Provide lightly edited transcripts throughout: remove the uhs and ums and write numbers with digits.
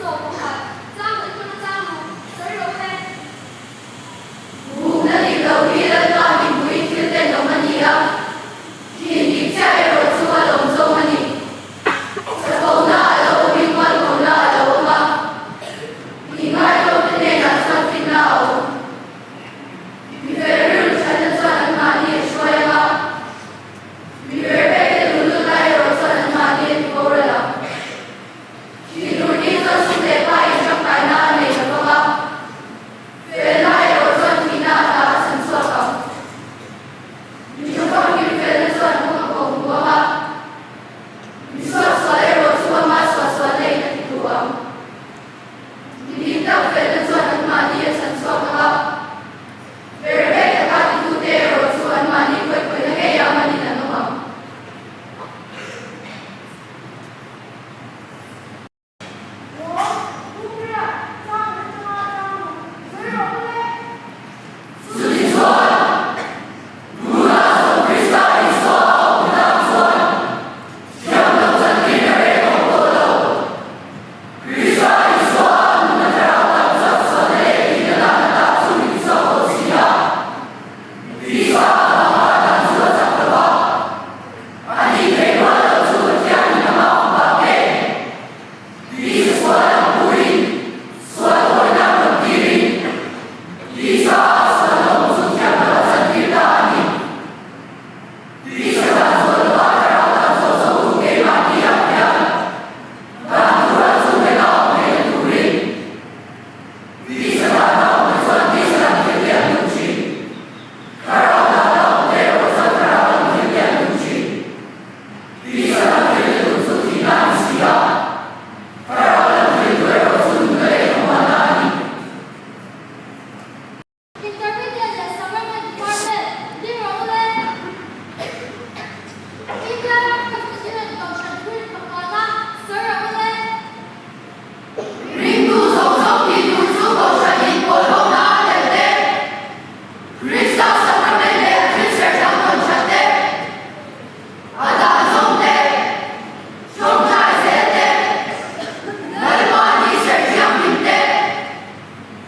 11, chang khat atanga chang ruk sawi rawh u le. Bukna dik lo hi Lalpa mipui thil tenawm a ni a, thin dik chiah erawh chu a lawm zawng a ni. Chakawhna a lo awmin mualkhawhna a lo awm a, inngaitlawmte hnenah chuan finna a awm. Mi fel rilru thatna chuan anmahni a hruai ang a, mi vervekte luhlulna erawh chuan anmahni a tiboral ang. Thinurni chuan sum leh pa intangkaina a nei lo vang a, felna erawh chuan thihna a hla a chhan chhuak ang. Mi tha famkim felna chuan kawng a kawh hmu ang a, mi suaksual erawh chu ama suahsualna in a ti duh ang. Mi dik tak felna chuan anmahni a chhan chhuak ang a, vervek taka titute erawh chu anmahni khawihkhawihna ngeiah manin an awm ang. Rawh, Bukria, chang leh changa chang ruk, sawi rawh u le. Chutichuan, tunah zawng Krista Isua a awm tak chuan thiam loh chantir a reh tawh tawh lo. Krista Isua a nunna thlarau tak chuan sualna leh thihna dan ata chu min chhuak tawh si a. Krista avanga dan chu a chak lo va. A tih theih rual loh chu Pathianin a hma fapa ngei tisa sual ang purin sual thawinak rawn tirin tisa a sual awm chu thiam loh a chantir ta a ni. Tisa dan zawh lova thlarau dan zawh zawh tu keimahni ah hian dan thural chu nghet a awm theihna turin tisa dan a awm te chuan tisa lam thil te an duh thin. Thlarau dan a awm te erawh chuan thlarau lam thil te an duh thin. Tisa lam thil te duh chu thihna a ni si a, thlarau lam thil duh erawh chu nunna leh thlamuanna a ni. Intermediate leh Supplement Department, ding rawh u le. India ram Presbyterian Kohhran Thurin pakhatna sawi rawh u le. Ringtu zawng zawng tih tur chu Kohhran inpawl hona a tel te. Krista Sacrament leh a thil serh dang tawn that te, a dan zawng te, tawngtai zel te, Lalpa ni serh thianghlim te,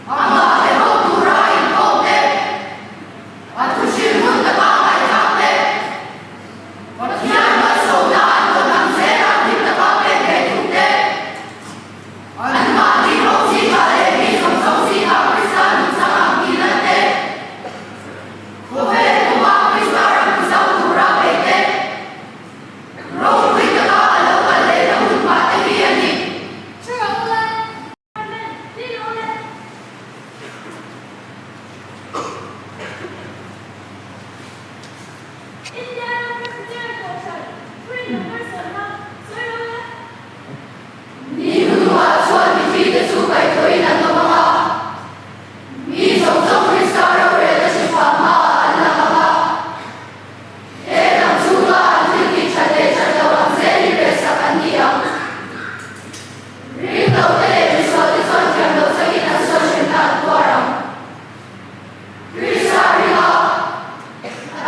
amah he ho tura inkhawm te, a thuhrilh hun taka ngaihthlak te, Pathian malsawmna an dawn ang zela hlim taka pek ve thung te, Anmahni ho zingah leh mi zawng zawng zingah Krista nunchang ang tih lan te, khawvel puma Krista ram ti zau tura bei te, ropui taka a lo kal lehna hun hma te hi a ni. Thu rawh u le. Amen. Ni rawh u le. India ram Presbyterian Kohhran, Thurin number sawmna, sawi rawh u le. Ni hnuhnungah chuan mihringte chu kaihthawhin an awm ang a, mi zawng zawng Krista rorelna hrifa hmaah an lang ang a, he lam chhunga an thil tih that leh that loh ang zelin rehsak an ni ang. Ringlote leh misualte chuan thiam loh changin an sual hremna an tuar ang. Krista ringa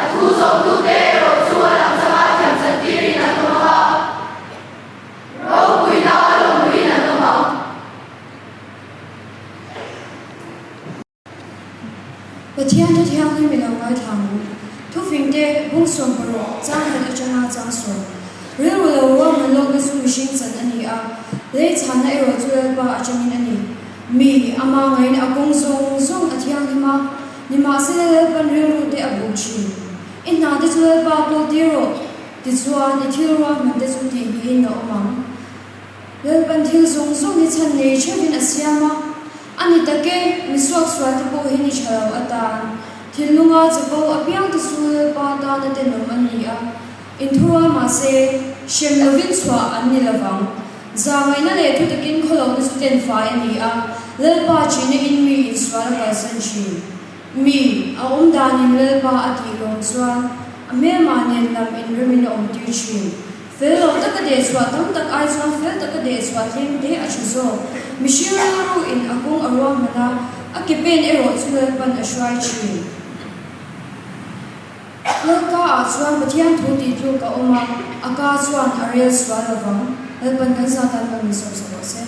a thu zawmtute erawh chu a lam changa thiam chantirin an awm ang a. Ropuina a lawmpuiin an awm ang. Pathian thu thianghlim i lo ngaithla ang u. Thufing te, bung 16, chang khat atanga chang sawm. Rilru lo ruahman lawkna chu mihring chan a ni a, lei chhanna erawh chu Lalpa atangin a ni. Mi, ama ngain a kawng zawng zawng a thianghlim a, nimahsela Lalpan rilru te a buk thin. I hna te chu Lalpa kawl tir rawh. Tichuan, i thil ruahman te chu tih niin a awm ang. Lalpan thil zawng zawng hi chhan nei theuhin a siam a, a ni tak e, mi suaksual te pawh hi ni tha lo atan. Thinlunga chapo apiang te chu Lalpa tana tenawm an ni a, inthurual mah se, hrem lovin chhuah an ni lovang. Zahngaihna leh thutakin khawlohna chu tenfai a ni a, Lalpa ṭihna in mi insual a kalsan ṭhin. Mi, a awm danin Lalpa a tih lawm chuan a hmelmah nen lam inremin a awmtir thin. Fel lo taka dehchhuah tam tak ai chuan fel taka dehchhuah tlem te a tha zawk. Mihring rilru in a kawng a ruahman a, a ke pen erawh chu Lalpan a hruai thin. Lalka ah chuan Pathian thu tih tluk a awm a, a ka chuan a rel sual lovang. Lalpan kan zat tan pawh min sawm sak rawh se.